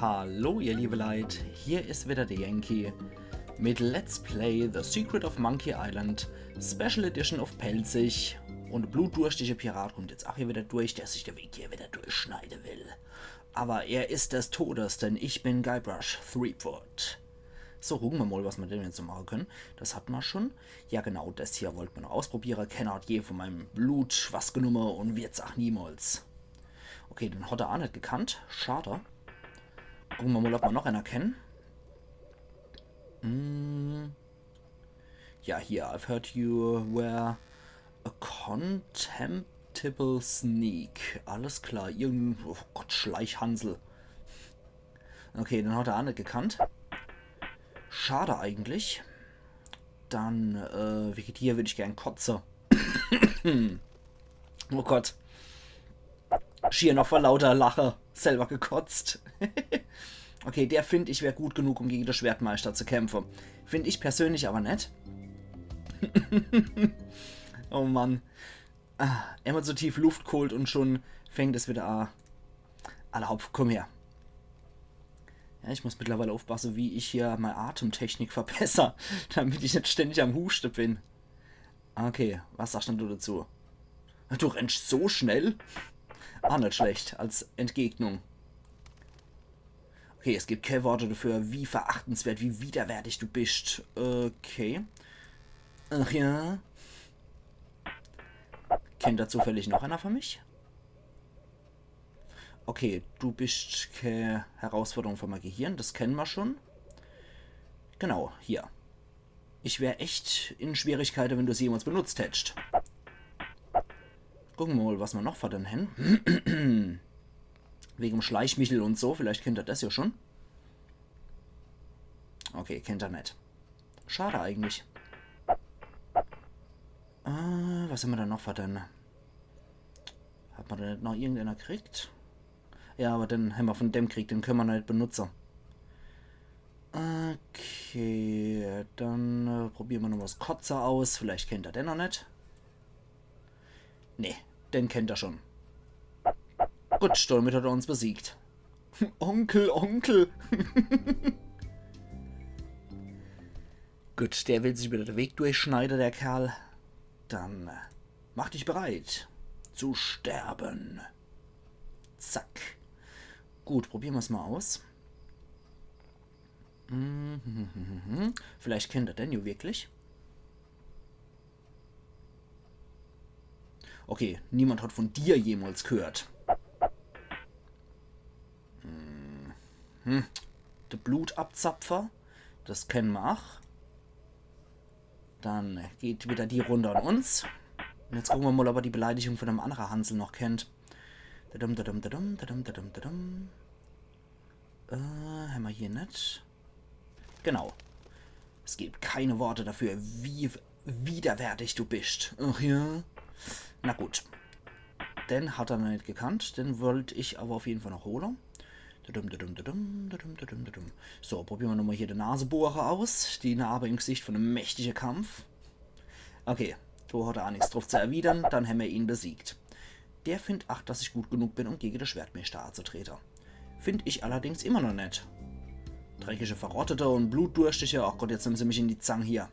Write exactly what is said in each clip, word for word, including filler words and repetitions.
Hallo ihr liebe Leit, hier is wieder de Yankee mit Let's Play The Secret of Monkey Island Special Edition uff Pälzisch. Un de blutdurschtige Pirat kummt jetzt ach hier wieder durch, der sich de Weg hier wieder durchschneide will. Awwer er is des Todes, denn ich bin Guybrush Threepwood. So, gucke mer mol, was mer denn jetzt so mache kenne. Des hat mer schun. Ja genau, des hier wollt mer noch ausprobiere. Kenner hat je vun meim Blut was genumme un wird's ach niemals. Okay, den hat er ach net gekannt. Schade. Gucke mer mol, ob mer noch ener kenne. Hm. Ja, hier, I've heard you were a contemptible sneak. Alles klar, irgend... Oh Gott, Schleichhansel. Okay, den hat er ach net gekannt. Schade eigentlich. Dann, äh, wege dir würd ich gern kotze. Oh Gott. Schier noch vor lauter Lache selwer gekotzt. Okay, der, find ich, wär gut genug, um gege de Schwertmeister zu kämpfe. Find ich persönlich awwer net. Oh Mann. Ah, emol so tief Luft geholt un schun fängt es wieder a. Alla hopp, kumm her. Ja, ich muss mittlerweile uffpasse, wie ich hier mei Atemtechnik verbesser, damit ich net ständig am Huschte bin. Okay, was sagst dann du dazu? Du rennst so schnell? Ah, net schlecht, als Entgegnung. Okay, es gibt kee Worte dafür, wie verachtenswert, wie widerwärtig du bist. Okay. Ach ja. Kennt da zufällig noch ener für mich? Okay, du bist kee Herausforderung für mei Gehirn, des kenne mer schun. Genau, hier. Ich wär echt in Schwierigkeite, wenn du's jemals benutzt hättst. Gucke mer mol, was mer noch für den hen. Wegem Schleichmichel un so, vielleicht kennt er des ja schun. Okay, kennt er net. Schade eigentlich. Äh, was hämmer dann noch für den? Hat mer dann net noch irgendener gekriegt? Ja, awwer den hämmer vun dem gekriegt, den kenne mer noch net benutze. Okay, dann, äh, probiere mer noch mol des Kotze aus. Vielleicht kennt er den noch net. Nee, den kennt er schun. Gut, damit hat er uns besiegt. Onkel, Onkel. Gut, der will sich wieder de Weg durchschneide, der Kerl. Dann, äh, mach dich bereit zu sterben. Zack. Gut, probiere mer's mol aus. Mhm. Vielleicht kennt er den ja wirklich. Okay, niemand hat vun dir jemals gehört. Mhm. De Blutabzapfer. Des kenne mer ach. Dann geht wieder die Runde an uns. Un jetzt gucke mer mol, ob er die Beleidigung vun dem annere Hansel noch kennt. Dadum, dadum, dadum, dadum, dadum, dadum. Äh, hämmer hier net. Genau. Es gibt keine Worte dafür, wie widerwärtig du bist. Ach ja. Na gut. Den hat er noch net gekannt. Den wollt ich awwer uff jeden Fall noch hole. Dadum, dadum, dadum, dadum, dadum, dadum. So, probiere mer nochmol hier de Nasebohrer aus. Die Narbe im Gesicht vun dem mächtige Kampf. Okay, do hat er ach nix druff zu erwidere. Dann hämmer ihn besiegt. Der findt ach, dass ich gut genug bin, um gege de Schwertmeister azutrete. Find ich allerdings immer noch net. Dreckige Verrottete un Blutdurschtige. Ach Gott, jetzt nemme se mich in die Zang hier.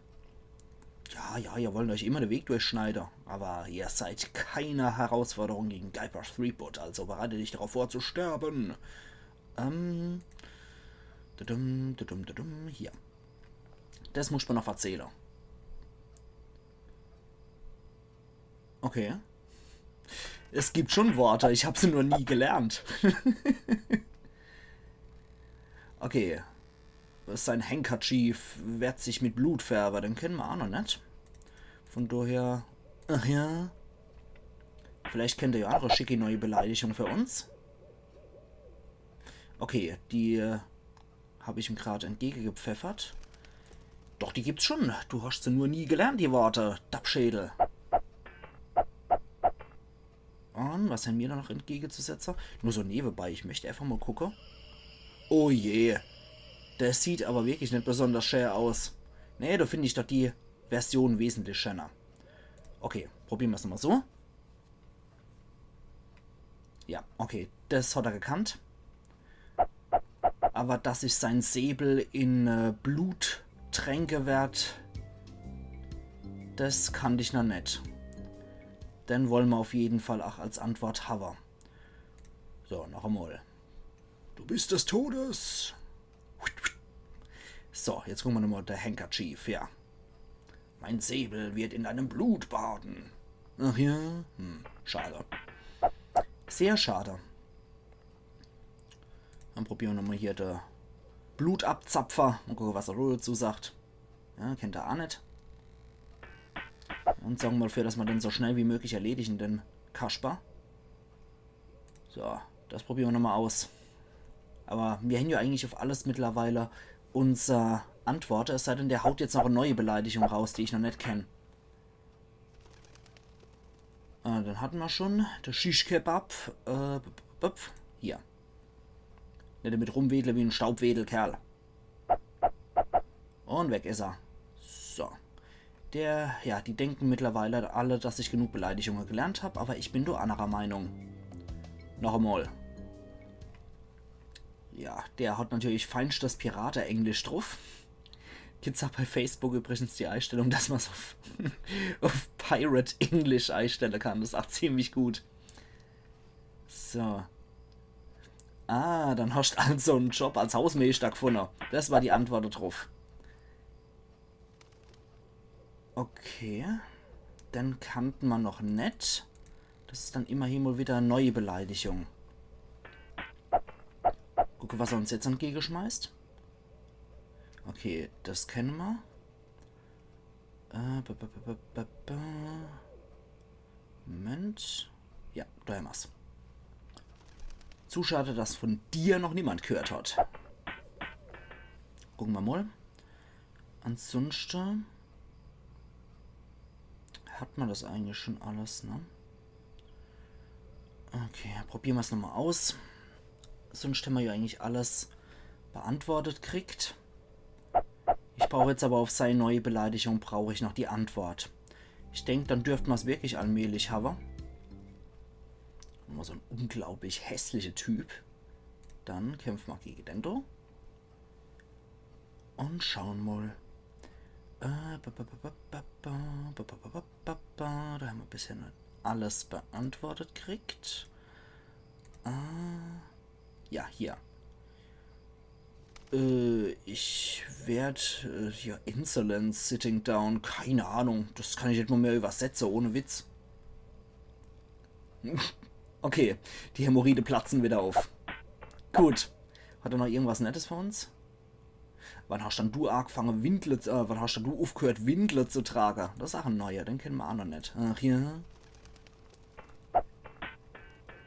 Ja, ja, ihr wollt euch immer de Weg durchschneide. Awwer ihr seid keine Herausforderung gege Guybrush Threepwood, also bereite dich darauf vor zu sterben. Ähm. Dudum, dudum, dudum, hier. Des muss mer noch verzähle. Okay. Es gibt schun Worte, ich hab se nur nie gelernt. Okay. Sein Handkerchief werd sich mit Blut färbe, den kenne mer ach noch net. Vun daher, ach ja. Vielleicht kennt er ja ach e schicki neie Beleidigung für uns. Okay, die, äh, hab ich ihm grad entgegegepfeffert. Doch, die gibt's schun. Du hast se nur nie gelernt, die Worte. Dappschädel. Un was hämmer do noch entgegezusetze? Nur so newebei, ich möcht äfach mol gucke. Oh je. Der sieht awwer wirklich net besonders schä aus. Nee, do find ich doch die Version wesentlich schäner. Okay, probiere mer's nochmol so. Ja, okay, des hat er gekannt. Awwer dass sich sein Säbel in äh, Blut tränke werd, des kannt ich noch net. Den wolle mer uff jeden Fall ach als Antwort hawwe. So, noch emol. Du bist des Todes. So, jetzt gucke mer nochmol de Handkerchief, ja. Mein Säbel wird in deinem Blut baden. Ach ja? Hm, schade. Sehr schade. Dann probiere mer nochmol hier de Blutabzapfer. Mol gucke, was er do dezu sagt. Ja, kennt er ach net. Un sorge mer mol dafür, dass mer den so schnell wie möglich erledige, den Kasper. So, des probiere mer nochmol aus. Awwer mir hän jo eigentlich uff alles mittlerweile unser Antwort. Es sei denn, der haut jetzt noch e neie Beleidigung raus, die ich noch net kenn. Äh, den hatte mer schon. De Shish Kebab. Äh, b- b- b- hier. Net damit rumwedle wie en Staubwedel, Kerl. Un weg is er. So. Der, ja, die denke mittlerweile alle, dass ich genug Beleidigunge gelernt hab, awwer ich bin do annerer Meinung. Noch emol. Ja, der hat natürlich feinschtes Pirate-Englisch druff. Gibt's ach bei Facebook übrigens die Eistellung, dass mer's uff, uff Pirate English eistelle kann. Des is ach ziemlich gut. So. Ah, dann hascht also en Job als Hausmeeschter gfunne. Des war die Antwort druff. Okay. Den kannte mer noch net. Des is dann immerhin mol widder e neie Beleidigung. Gucke, was er uns jetzt entgegeschmeißt. Okay, des kenne mer. Äh, ba, ba, ba. Moment. Ja, do hämmer's. Zu schade, dass vun dir noch niemand gehört hat. Gucke mer mol. Ansunschte hat mer des eigentlich schon alles, ne? Okay, probiere mer's nochmol aus. Sunscht hämmer jo eigentlich alles beantwortet kriegt. Ich brauch jetzt awwer uff sei neie Beleidigung brauch ich noch die Antwort. Ich denk, dann dürfte mer's wirklich allmählich hawwe. Nochmol so en unglaublich hässliche Typ. Dann kämpfe mer gege den do. Un schaue mol. Äh, ba, ba, ba. Do hämmer bisher net alles beantwortet kriegt. Äh, ja, hier. Äh, ich werd, äh, ja, insolent sitting down. Keine Ahnung, des kann ich net mol mehr übersetze, ohne Witz. Okay, die Hämorrhoide platze widder uff. Gut. Hat er noch irgendwas Nettes für uns? Wann hascht dann du agefange, Windle zu, äh, wann hascht dann du uffgehört, Windle zu trage? Des is ach en neier, den kenne mer ach noch net. Ach ja.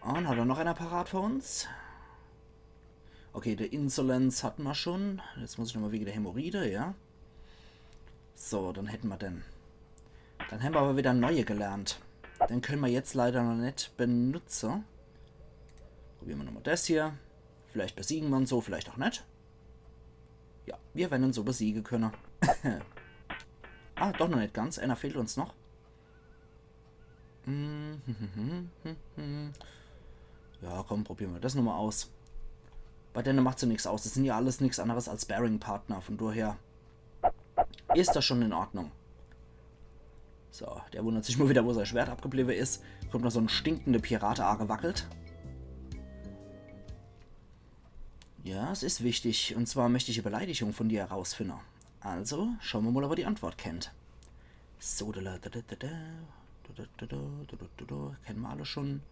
Un hat er noch ener parat für uns? Okay, de Insolenz hatte mer schon. Jetzt muss ich nochmol wege de Hämorrhoide, ja. So, dann hätte mer den. Dann hämmer awwer widder neie gelernt. Den kenne mer jetzt leider noch net benutze. Probiere mer nochmol des hier. Vielleicht besiege mer'n so, vielleicht ach net. Ja, mir werren'n so besiege kenne. Ah, doch noch net ganz. Ener fehlt uns noch. Ja, komm, probiere mer des nochmol aus. Bei denne macht's jo nix aus. Des sin jo alles nix anneres als Sparringpartner. Vun doher is des schon in Ordnung. So, der wundert sich mol widder, wo sei Schwert abgebliwwe is. Kommt noch so en stinkende Pirat aagewackelt. Ja, es is wichtig. Un zwar möcht ich e Beleidigung vun dir erausfinne. Also, schaue mer mol, ob er die Antwort kennt. So, da, da, da, da, da. Du, du, du, du, du, du, du, du. Kenne mer alle schon.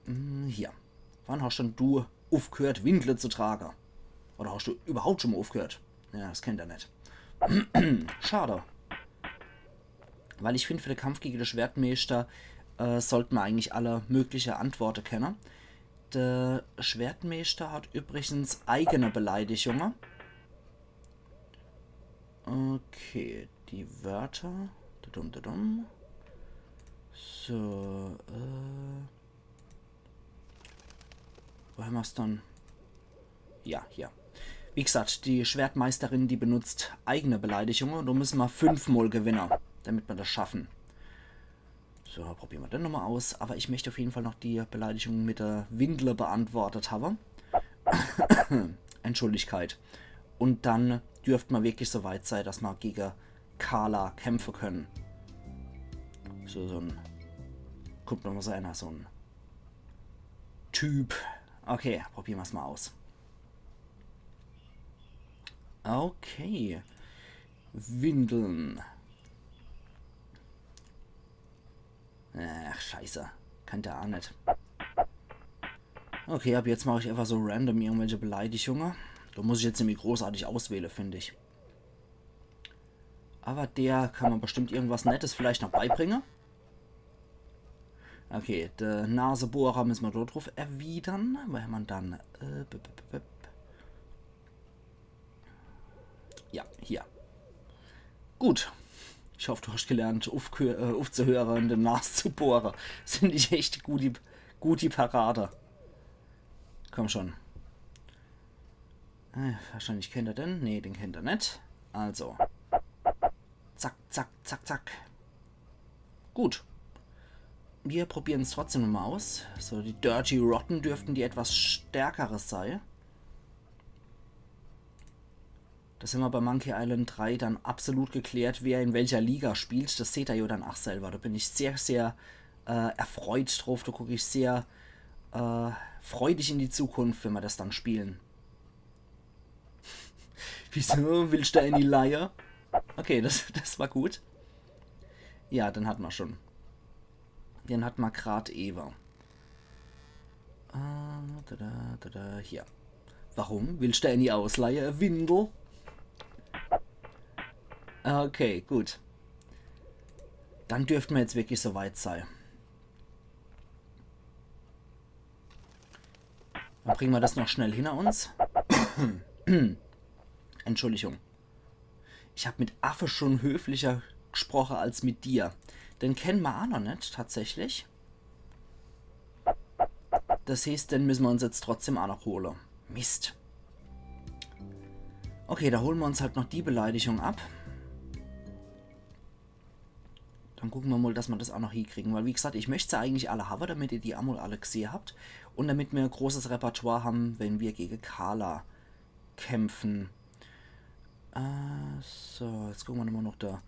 Hm, hier. Wann hascht dann du uffgehört, Windle zu trage? Oder hascht du überhaupt schon mol uffgehört? Ja, des kennt er net. Schade. Weil ich find, für de Kampf gege de Schwertmeeschter, äh, sollt mer eigentlich alle mögliche Antworte kenne. De Schwertmeeschter hat übrigens eigene Beleidigunge. Okay, die Wörter. Dadum, dadum. So, äh. Wo hämmer's dann? Ja, hier. Wie gesagt, die Schwertmeisterin, die benutzt eigene Beleidigunge. Do müsse mer fünfmol gewinne, damit mer des schaffe. So, probiere mer den nochmol aus. Awwer ich möcht uff jeden Fall noch die Beleidigung mit de Windle beantwortet hawwe. Schuldigkeit. Un dann dürft ma wirklich so weit sei, dass ma gege Carla kämpfe könne. So, so en, kummt noch so einer, so en Typ. Okay, probiere ma's mal aus. Okay. Windeln. Ach, scheiße. Kann der aa net. Okay, ab jetzt mach ich einfach so random irgendwelche Beleidigunge. Do muss ich jetzt nimmi großartig auswähle, find ich. Aber der kann ma bestimmt irgendwas Nettes vielleicht noch beibringe. Okay, de Nasebohrer müsse ma do druff erwidere. Weil ma dann, äh, b, b, b, b, ja, hier. Gut. Ich hoff, du hast gelernt, uffkö-, äh, uffzuhöre un de Nas zu bohre. Find ich echt guti, guti Parade. Komm schon. Äh, wahrscheinlich kennt er den. Nee, den kennt er net. Also. Zack, zack, zack, zack. Gut. Wir probiere's trotzdem nochmal aus. So, die Dirty Rotten dürften die etwas stärkere sei. Das hämmer bei Monkey Island drei dann absolut geklärt, wer in welcher Liga spielt. Das seht er ja dann ach selber. Da bin ich sehr, sehr, äh, erfreut drauf. Da guck ich sehr, äh, freudig in die Zukunft, wenn ma das dann spielen. Wieso willst du ääni leihe? Okay, das, das war gut. Ja, den hat ma schon. Den hat ma grad ewe. Äh, da, da, da, da, hier. Warum? Willst du ääni ausleihe, Windel? Okay, gut. Dann dürfte ma jetzt wirklich so weit sei. Dann bringe ma das noch schnell hinner uns. Entschuldigung. Ich hab mit Affe schon höflicher gesproche als mit dir. Den kenne ma aa noch net, tatsächlich. Das heeßt, den müsse ma uns jetzt trotzdem aa noch hole. Mist. Okay, da hole ma uns halt noch die Beleidigung ab. Dann gucke ma mal, dass ma das aa noch hiekriege. Weil, wie gesagt, ich möcht se eigentlich alle hawwe, damit ihr die emol alle gsehe habt. Un damit mir e großes Repertoire ham, wenn wir gege Carla kämpfen. Äh, so, jetzt gucke ma nochmal noch da.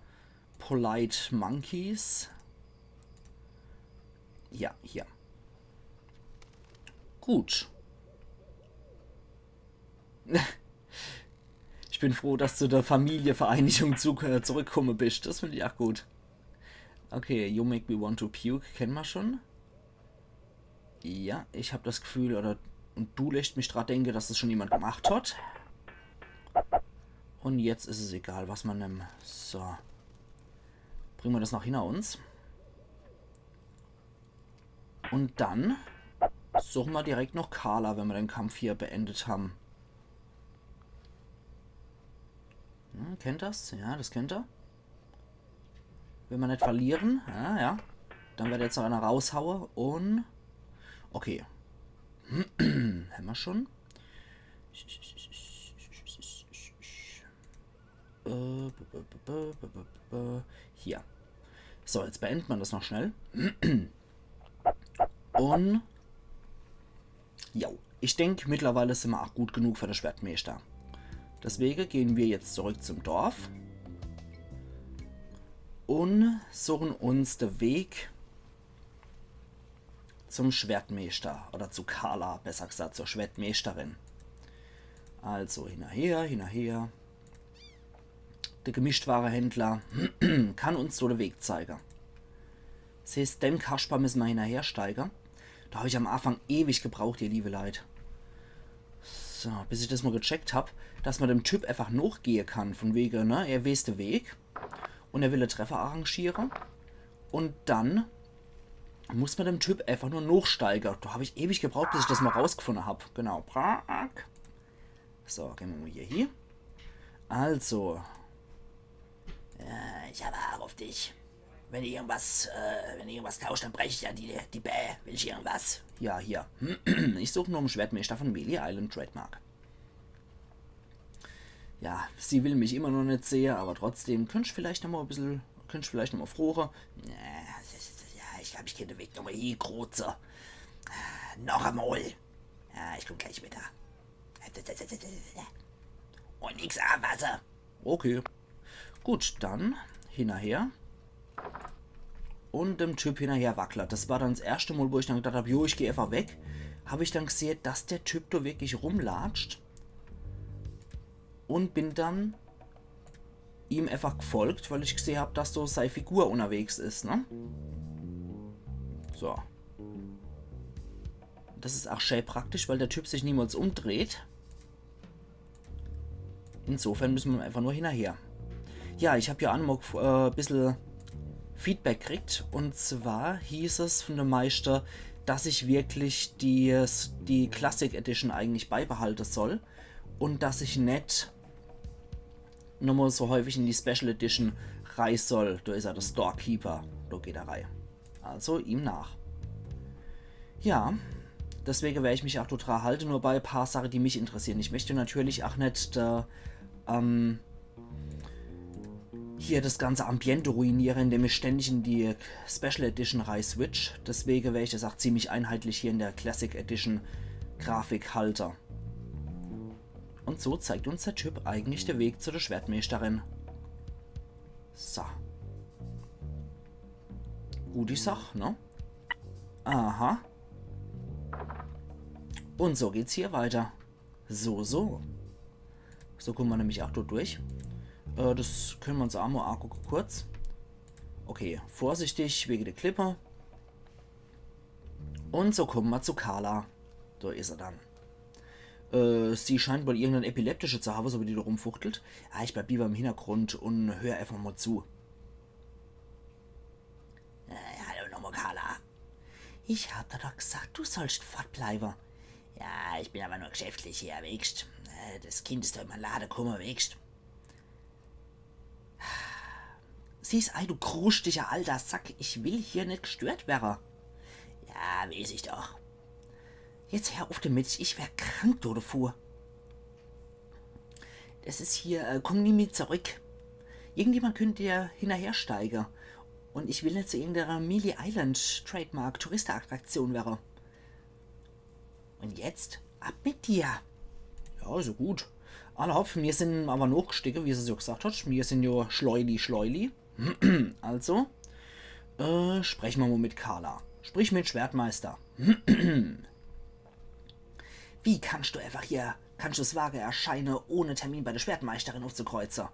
Polite Monkeys. Ja, hier. Gut. Ich bin froh, dass du zu der Familievereinigung zu, äh, zurückkomme bist. Das find ich ach gut. Okay, You Make Me Want to Puke kenne ma schon. Ja, ich hab das Gefühl, oder, un du lässt mich dra denke, dass das schon jemand gemacht hat. Un jetzt is es egal, was ma nimmt. So. Bringe ma das noch hinner uns. Un dann suche ma direkt noch Carla, wenn ma den Kampf hier beendet ham. Hm, kennt das? Ja, das kennt er. Will ma net verliere. Ja, ja. Dann werd jetzt noch einer raushaue un... Okay. Hämmer schon. Äh, b, b, b. Hier. So, jetzt beendet ma das noch schnell. Un ja, ich denk, mittlerweile sin ma ach gut genug für de Schwertmeister. Deswege gehn wir jetzt zurück zum Dorf un suchen uns de Weg zum Schwertmeister oder zu Carla, besser gesagt, zur Schwertmeisterin. Also hinnerher, hinnerher. De Gemischtwarehändler kann uns so de Weg zeige. Das heeßt, dem Kasper müsse ma hinnerhersteige. Da hab ich am Anfang ewig gebraucht, ihr liebe Leit. So, bis ich das mal gecheckt hab, dass ma dem Typ einfach nochgehe kann, von wege, ne, er weeß de Weg un er will e Treffer arrangiere. Un dann muss ma dem Typ einfach nur nochsteige. Da hab ich ewig gebraucht, bis ich das mal rausgefunde hab. Genau, Prag. So, gehn ma mal hier hie. Also. Äh, ich hab Haare auf dich. Wenn du irgendwas, äh, wenn du irgendwas klaust, dann brech ich dir die, die Bää. Willst du irgendwas? Ja, hier. Ich such no'm Schwertmeister von Melee Island Trademark. Ja, sie will mich immer noch net sehe, aber trotzdem, könnt ich vielleicht noch mal e bissel, könnt ich vielleicht noch mal froche? Äh, ja, ich glaub, ich kennt de Weg noch mal hie kreuze. Äh, noch emol. Ja, ich komm gleich wieder. Äh, Und nix anfasse. Okay. Gut, dann hinnerher. Und dem Typ hinnerher wackle. Das war dann das erschte Mol, wo ich dann gedacht hab, jo, ich geh einfach weg. Hab ich dann gesehe, dass der Typ do wirklich rumlatscht. Und bin dann ihm einfach gefolgt, weil ich gesehe hab, dass do sei Figur unterwegs is, ne? So. Das is auch schä praktisch, weil der Typ sich niemals umdreht. Insofern müsse mer einfach nur hinnerher. Ja, ich hab ja auch noch mol äh, bissel Feedback kriegt. Und zwar hieß es von dem Meister, dass ich wirklich die, die Classic Edition eigentlich beibehalte soll. Und dass ich net nochmol so häufig in die Special Edition rei soll. Do is er, der Storekeeper. Do geht er rei. Also ihm nach. Ja, deswege wer ich mich auch total halte, nur bei e paar Sache, die mich interessieren. Ich möchte natürlich auch net der, ähm, hier das ganze Ambiente ruiniere, indem ich ständig in die Special Edition rei switch. Deswege wer ich das auch ziemlich einheitlich hier in der Classic Edition Grafik halte. Und so zeigt uns der Typ eigentlich de Weg zu der Schwertmeisterin. So. Gute Sach, ne? Aha. Und so geht's hier weiter. So, so. So kumme mer nämlich auch dort durch. Äh, das könne mer uns auch mol angucke kurz. Okay, vorsichtig, wege der Klippe. Und so kumme mer zu Carla. Do is er dann. Äh, sie scheint wohl irgendein Epileptische zu habe, so wie die do rumfuchtelt. Ah, ich bleib lieber im Hintergrund und hör einfach mol zu. Äh, hallo nochmol, Carla. Ich hab dir doch gesagt, du sollst fortbleibe. Ja, ich bin aber nur geschäftlich hier, weescht. Äh, das Kind is doch in mein Lade kumme, weescht. Siehst ei, du kruschtiger alter Sack, ich will hier net gestört werre. Ja, weeß ich doch. Jetzt hör uff damit, ich wer krank do devor. Das is hier, äh, komm nie mit zurück. Irgendjemand könnt dir hinnerhersteige. Und ich will net zu irgendeiner Mealy Island Trademark Touristeattraktion werre. Und jetzt ab mit dir. Ja, also gut. Alla hopp, mir sin aber noch Stücke, wie se so gesagt hat. Mir sin jo Schleuli, Schleuli. Also, äh, spreche mer mol mit Carla. Sprich mit Schwertmeister. Wie kannst du einfach hier, kannst du's wage, erscheine, ohne Termin bei der Schwertmeisterin uffzukreuze?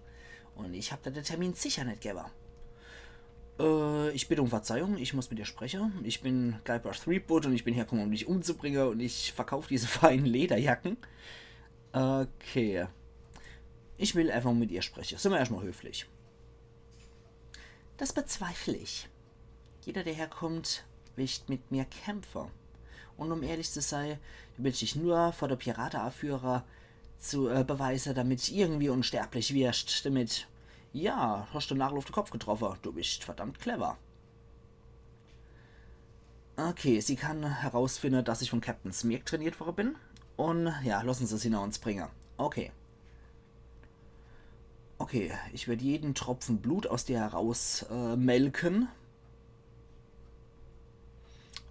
Und ich hab da de Termin sicher net gewwe. Äh, ich bitte um Verzeihung, ich muss mit dir spreche. Ich bin Guybrush Threepwood und ich bin herkomme, um dich umzubringe und ich verkauf diese feinen Lederjacken. Okay. Ich will einfach mit ihr spreche. Sin mer erscht mol höflich. Das bezweifle ich. Jeder, der herkommt, möcht mit mir kämpfe. Und um ehrlich zu sei, will ich dich nur vor der Pirate-Aufführer zu, äh, beweise, damit irgendwie unsterblich wirst. Damit, ja, hast du Nagel auf den Kopf getroffen. Du bist verdammt clever. Okay, sie kann herausfinden, dass ich von Captain Smirk trainiert worden bin. Und ja, lassen sie es hinter uns bringen. Okay. Okay, ich werde jeden Tropfen Blut aus dir heraus äh, melken.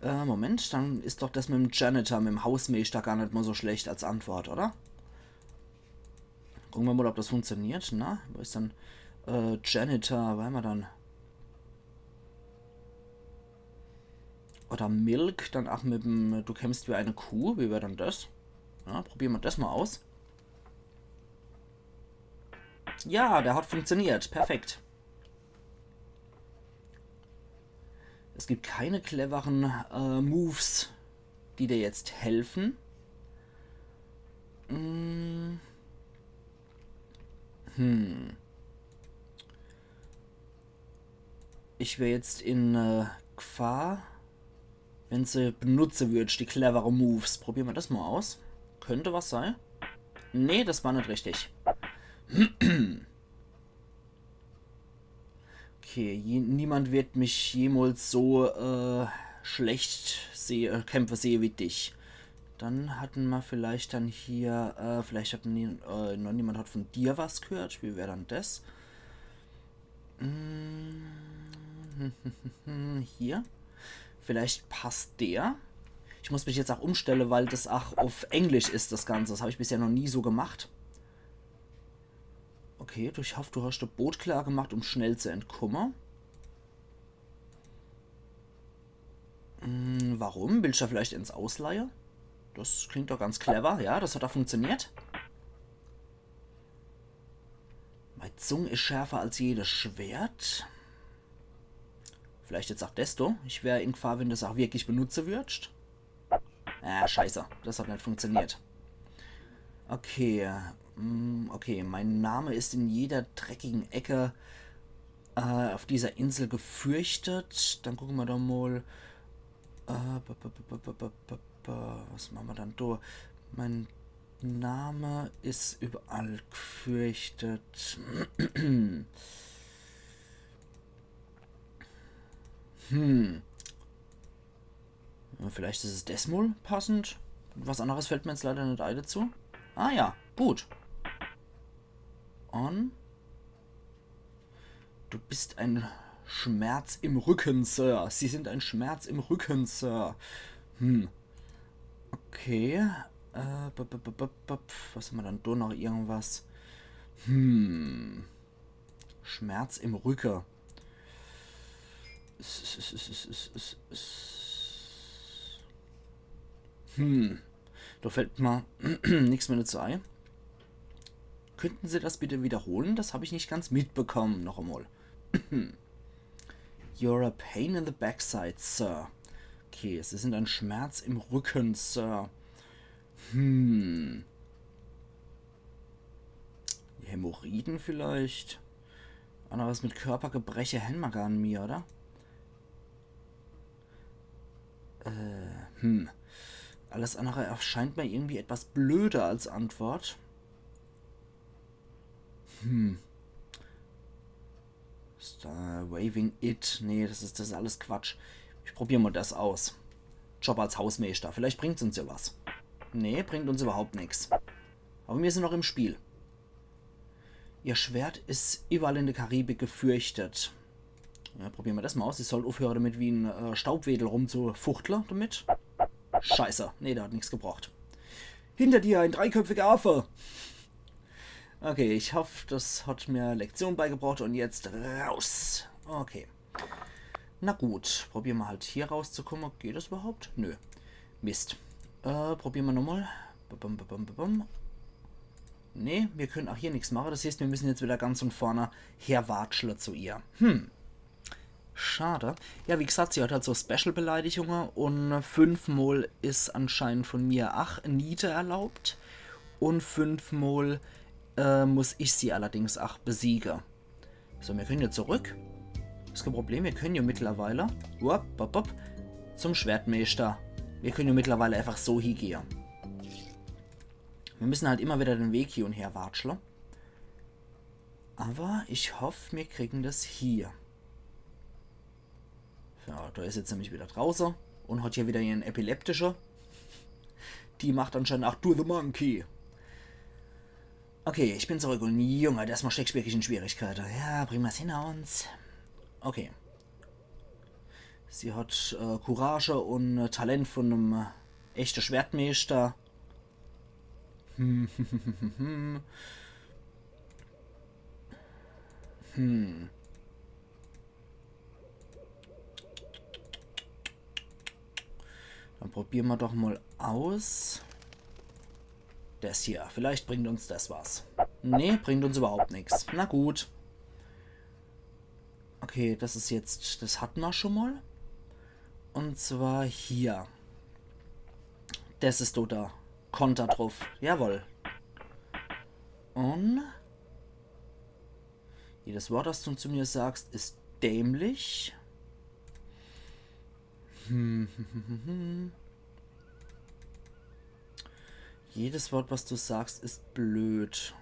Äh, Moment, dann is doch das mit dem Janitor, mit dem Hausmeister gar net mal so schlecht als Antwort, oder? Gucke mer mal, ob das funktioniert. Na, wo is dann äh, Janitor? Wo hämmer dann? Oder Milk, dann auch mit dem, du kämpfst wie eine Kuh. Wie wär dann das? Ja, probiere mer das mal aus. Ja, der hat funktioniert. Perfekt. Es gibt keine cleveren äh, Moves, die dir jetzt helfen. Hm. Hm. Ich wär jetzt in äh, Gefahr, wenn se benutze würd, die clevere Moves. Probiere mer das mal aus. Könnte was sei. Nee, das war net richtig. Okay, je, niemand wird mich jemals so äh, schlecht sehe, äh, kämpfe sehe wie dich. Dann hatten mer vielleicht dann hier, äh, vielleicht hat nie, äh, noch niemand hat von dir was gehört. Wie wär dann das? Mm, hier. Vielleicht passt der. Ich muss mich jetzt ach umstelle, weil das ach uff Englisch is, das Ganze. Das hab ich bisher noch nie so gemacht. Okay, du, ich hoff, du hast e Boot klar gemacht, um schnell zu entkumme. Hm, warum? Willst du vielleicht ins ausleihe? Das klingt doch ganz clever. Ja, das hat doch funktioniert. Mei Zung is schärfer als jedes Schwert. Vielleicht jetzt ach desto. Ich wär in Gefahr, wenn du das ach wirklich benutze würdst. Ah, scheiße. Das hat net funktioniert. Okay. Mm, okay, mein Name ist in jeder dreckigen Ecke äh, auf dieser Insel gefürchtet. Dann gucke mer doch mal. Äh, ba, ba, ba, was mache mer dann do? Mein Name ist überall gefürchtet. Hm. Ja, vielleicht is es desmol passend. Was anderes fällt mir jetzt leider net ei dazu. Ah ja, gut. On. Du bist ein Schmerz im Rücken, Sir. Sie sind ein Schmerz im Rücken, Sir. Hm. Okay. Äh, b, b, b, b, b, was haben wir dann? Do noch irgendwas? Hm. Schmerz im Rücke. S, s, s, s, s, s, s. Hm. Da fällt mir nix mehr dazu ein. Könnten Sie das bitte wiederholen? Das hab ich nicht ganz mitbekommen. Noch einmal. You're a pain in the backside, Sir. Okay, Sie sind ein Schmerz im Rücken, Sir. Hm. Hämorrhoiden vielleicht? Anderes mit Körpergebreche hämmer gar nimmi, oder? Äh, hm. Alles andere erscheint mir irgendwie etwas blöder als Antwort. Hm. Star Waving It. Nee, das is, das is alles Quatsch. Ich probier mal das aus. Job als Hausmeister. Vielleicht bringt's uns ja was. Nee, bringt uns überhaupt nix. Aber mir sind noch im Spiel. Ihr Schwert is überall in der Karibik gefürchtet. Ja, probier mer das mal aus. Ich soll uffhöre damit wie en äh, Staubwedel rumzufuchtle damit. Scheiße. Nee, der hat nix gebracht. Hinter dir ein dreiköpfiger Affe. Okay, ich hoff, das hat mir Lektion beigebracht und jetzt raus. Okay. Na gut, probier mer halt hier rauszukommen. Geht das überhaupt? Nö. Mist. Äh, probier mer nochmal. Bum, bum, bum, bum, bum. Nee, mir können auch hier nix mache. Das heißt, mir müssen jetzt wieder ganz von vorne herwatschle zu ihr. Hm. Schade. Ja, wie gesagt, sie hat halt so Special-Beleidigungen und fünfmal is anscheinend von mir ach Niete erlaubt. Und fünfmal äh, muss ich sie allerdings ach besiege. So, mir können ja zurück. Is kein Problem, mir können ja mittlerweile. Wupp, wupp, wupp, zum Schwertmeister. Mir können ja mittlerweile einfach so hiegehe. Mir müssen halt immer wieder den Weg hier und her watschle. Aber ich hoff, mir kriegen das hier. Ja, da is jetzt nämlich wieder drauße und hat hier wieder ihren epileptische. Die macht anscheinend ach Do the Monkey. Okay, ich bin zurück und Junge, das macht Shakespeare in Schwierigkeiten. Ja, bringen mer's hinter uns. Okay. Sie hat äh, Courage und äh, Talent von einem äh, echten Schwertmeister. Hm. Hm. Dann probier mer doch mal aus. Das hier. Vielleicht bringt uns das was. Nee, bringt uns überhaupt nix. Na gut. Okay, das is jetzt, das hat mer schon mal. Und zwar hier. Das is do der Konter drauf. Jawohl. Und jedes Wort, das du zu mir sagst, is dämlich. Hm, hm, hm, hm, hm. Jedes Wort, was du sagst, is blöd.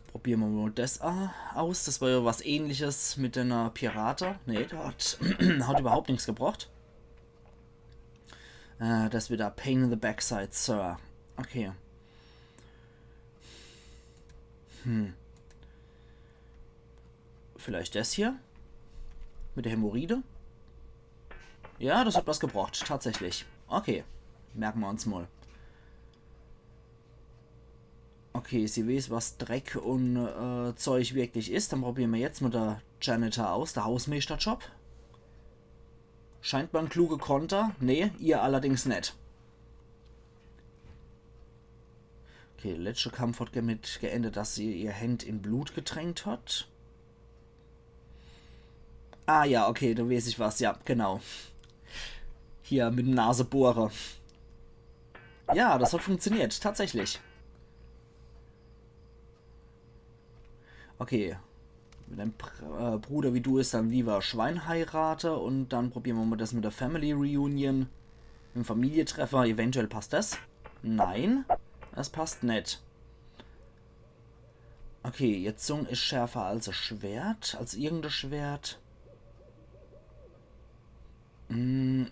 Probier mer mal das a- aus. Das war ja was Ähnliches mit einer Pirate. Nee, der hat, hat überhaupt nix gebracht. Äh, das wieder Pain in the Backside, Sir. Okay. Hm. Vielleicht das hier? Mit der Hämorrhoide? Ja, das hat was gebracht, tatsächlich. Okay, merke mer uns mol. Okay, sie weeß, was Dreck un äh, Zeug wirklich is. Dann probiere mer jetzt mol de Janitor aus, de Hausmeeschterjob. Scheint mer en kluge Konter. Nee, ihr allerdings net. Okay, de letschte Kampf hat damit geendet, dass sie ihr Händ in Blut getränkt hat. Ah ja, okay, do weeß ich was, ja, genau. Hier mit dem Nasebohrer. Ja, das hat funktioniert, tatsächlich. Okay. Mit einem Pr äh, Bruder wie du is dann lieber Schwein heirate un dann probiere mer mol das mit de Family Reunion. Im Familientreffer, eventuell passt das. Nein, das passt net. Okay, ihr Zung is schärfer als e Schwert, als irgend e Schwert. Mm.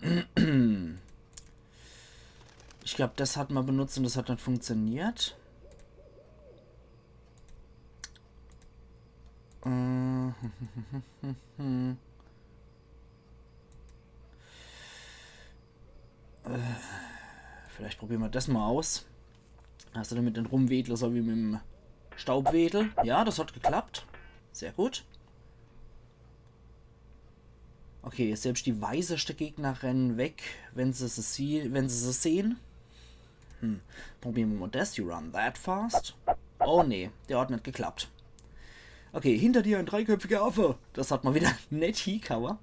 Ich glaab, das hat mer benutzt un das hat net funktioniert. Äh, Äh, vielleicht probiere mer das mol aus. Hast du damit den Rumwedler so wie mit dem Staubwedel? Ja, das hat geklappt. Sehr gut. Okay, selbst die weiseste Gegner rennen weg, wenn se se sie wenn se se sehen. Hm. Probiere mer mol das. You run that fast. Oh nee, der hat net geklappt. Okay, hinter dir ein dreiköpfiger Affe. Das hat mer wieder net hiegehaue.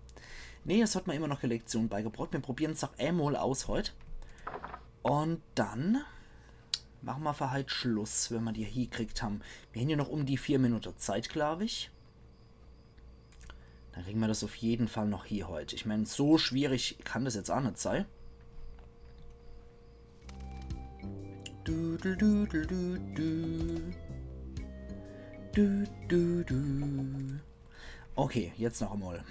Nee, das hat mer immer noch e Lektion beigebracht. Mir probieren's noch emol aus heut. Un dann mache mer für heut Schluss, wenn mer die hiekriegt ham. Mir hän jo noch um die vier Minute Zeit, glaab ich. Dann kriege mer das auf jeden Fall noch hie heut. Ich mein, so schwierig kann das jetzt aa net sei. Du, du, du, du, du, du. Du, du, du. Okay, jetzt noch emol.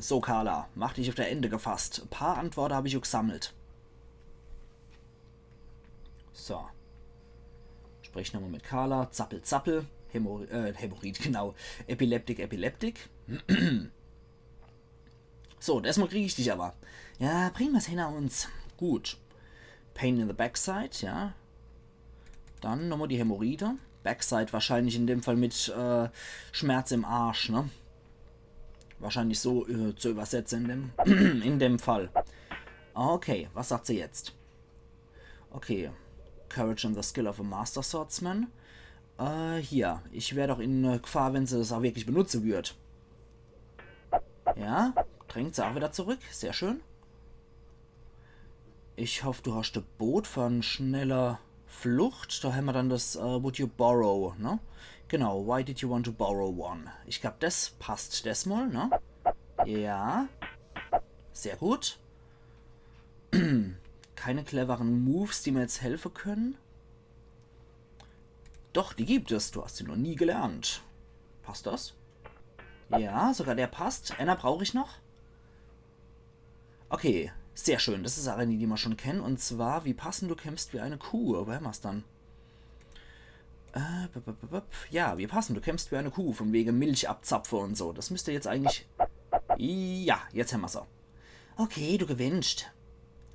So, Carla, mach dich auf de Ende gefasst. E paar Antworte hab ich jo gesammelt. So. Sprich nochmol mit Carla. Zappel, zappel. Hämor äh, Hämorrhoid, genau. Epileptik, Epileptik. So, das Mol krieg ich dich awwer. Ja, bring mer's hinner uns. Gut. Pain in the backside, ja. Dann nochmol die Hämorrhoide. Backside wahrscheinlich in dem Fall mit äh, Schmerz im Arsch, ne? Wahrscheinlich so äh, zu übersetze in dem, in dem Fall. Okay, was sagt se jetzt? Okay. Courage and the skill of a master swordsman. Äh, hier. Ich wär doch in äh, Gefahr, wenn se das aa wirklich benutze würd. Ja, drängt se aa wieder zurück. Sehr schön. Ich hoff, du hascht e Boot für e schneller Flucht. Do hämmer dann das äh, Would you borrow, ne? Genau, why did you want to borrow one? Ich glaab, das passt desmol, ne? Ja. Sehr gut. Keine cleveren Moves, die mir jetzt helfe können. Doch, die gibt es. Du hast sie nur nie gelernt. Passt das? Ja, sogar der passt. Änner brauch ich noch. Okay, sehr schön. Das is aa e, die mer schon kennen. Un zwar, wie passend, du kämpfst wie eine Kuh. Wo hämmer's dann? Äh, bup, bup, bup, bup. Ja, wie passend, du kämpfst wie eine Kuh. Von wege Milch abzapfe un so. Das müsst jetzt eigentlich... Ja, jetzt hämmer's aa. Okay, du gewinnscht.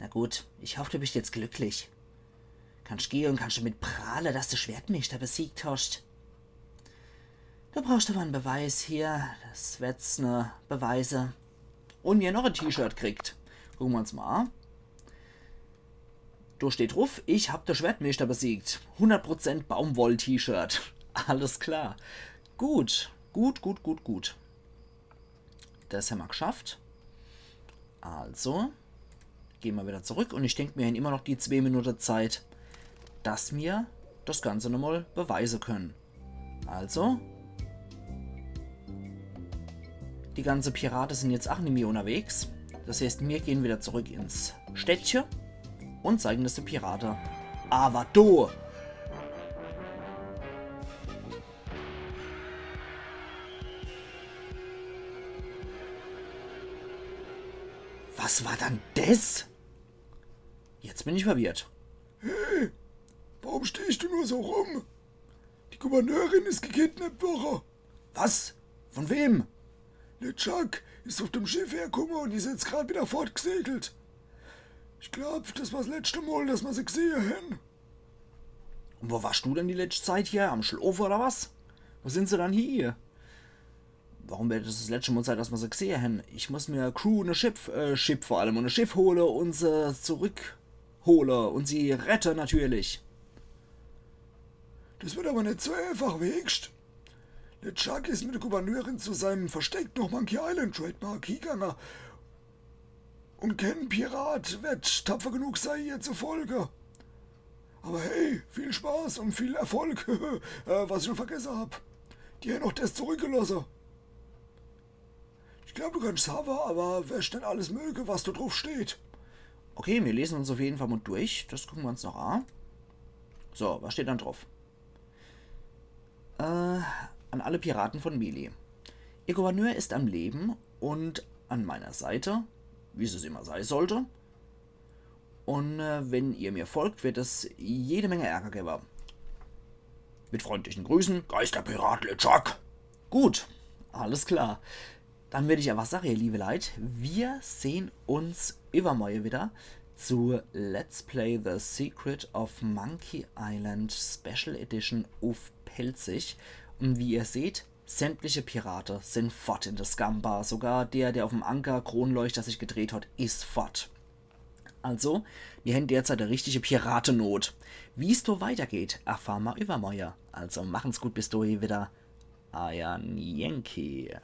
Na gut, ich hoff, du bischt jetzt glücklich. Kannsch gehe un kannsch damit prahle, dass de Schwertmeeschter besiegt hascht. Du brauchscht awwer en Beweis hier. Das werd's ne Beweise. Un mir noch e T-Shirt kriegt. Gucke mer uns mol aa. Do steht druff, ich hab de Schwertmeeschter besiegt. Hundert Prozent Baumwoll-T-Shirt. Alles klar. Gut, gut, gut, gut, gut. Das hämmer geschafft. Also, gehn mer wieder zurück un ich denk, mir hän immer noch die zwee Minute Zeit, dass mir das Ganze nochmol beweise können. Also, die ganze Pirate sin jetzt aa nimmi unnerwegs. Das heißt, mir gehn wieder zurück ins Städtche un zeigen das de Pirate. Awwer du! Was war dann das? Jetzt bin ich verwirrt. Hey, warum stehscht du nur so rum? Die Gouverneurin is gekidnappt worre. Was? Von wem? LeChuck, Is uff dem Schiff herkumme un is jetzt grad widder fortgesegelt. Ich glaab, des war s letschte Mol, dass mer se gsehe hen. Un wo warsch du denn die letschte Zeit hier? Am Schlofe oder was? Wo sin se dann hier? Warum werd des s letschte Mol sei, dass mer se gsehe hen? Ich muss mer Crew un e Schiff, äh, Schiff vor allem un e Schiff hole un se zurückhole un sie rette natürlich. Des werd awwer net so äfach, weescht? LeChuck is mit de Gouverneurin zu seinem Versteck noch Monkey Island Trademark hiegange. Un kenn Pirat werd tapfer genug sei, ihr zu folge. Awwer hey, viel Spaß un viel Erfolg, äh, was ich noch vergesse hab. Die hen noch des zurückgelosse. Ich glaab, du kannsch's hawwe, awwer werscht net alles möge, was do druff steht. Okay, mir lese uns uff jeden Fall mol durch. Des gucke mer uns noch a. So, was steht dann druff? Äh, an alle Piraten von Melie. Ihr Gouverneur ist am Leben und an meiner Seite, wie es immer sei sollte. Un, äh, wenn ihr mir folgt, wird es jede Menge Ärger gewwe. Mit freundlichen Grüßen, Geisterpirat LeChuck. Gut, alles klar. Dann würd ich awwer sage, ihr liewe Leit, mir sehn uns iwwermorje widder zu Let's Play The Secret of Monkey Island Special Edition uff Pälzisch. Un wie ihr seht, sämtliche Pirate sin fort in de Scum Bar. Sogar der, der uff'm Anker-Kronleuchter sich gedreht hat, is fort. Also, mir hen derzeit e richtige Piratenot. Wie's do weitergeht, erfahre mer iwwermorje. Also machen's gut, bis dohin widder. Eier Yankee.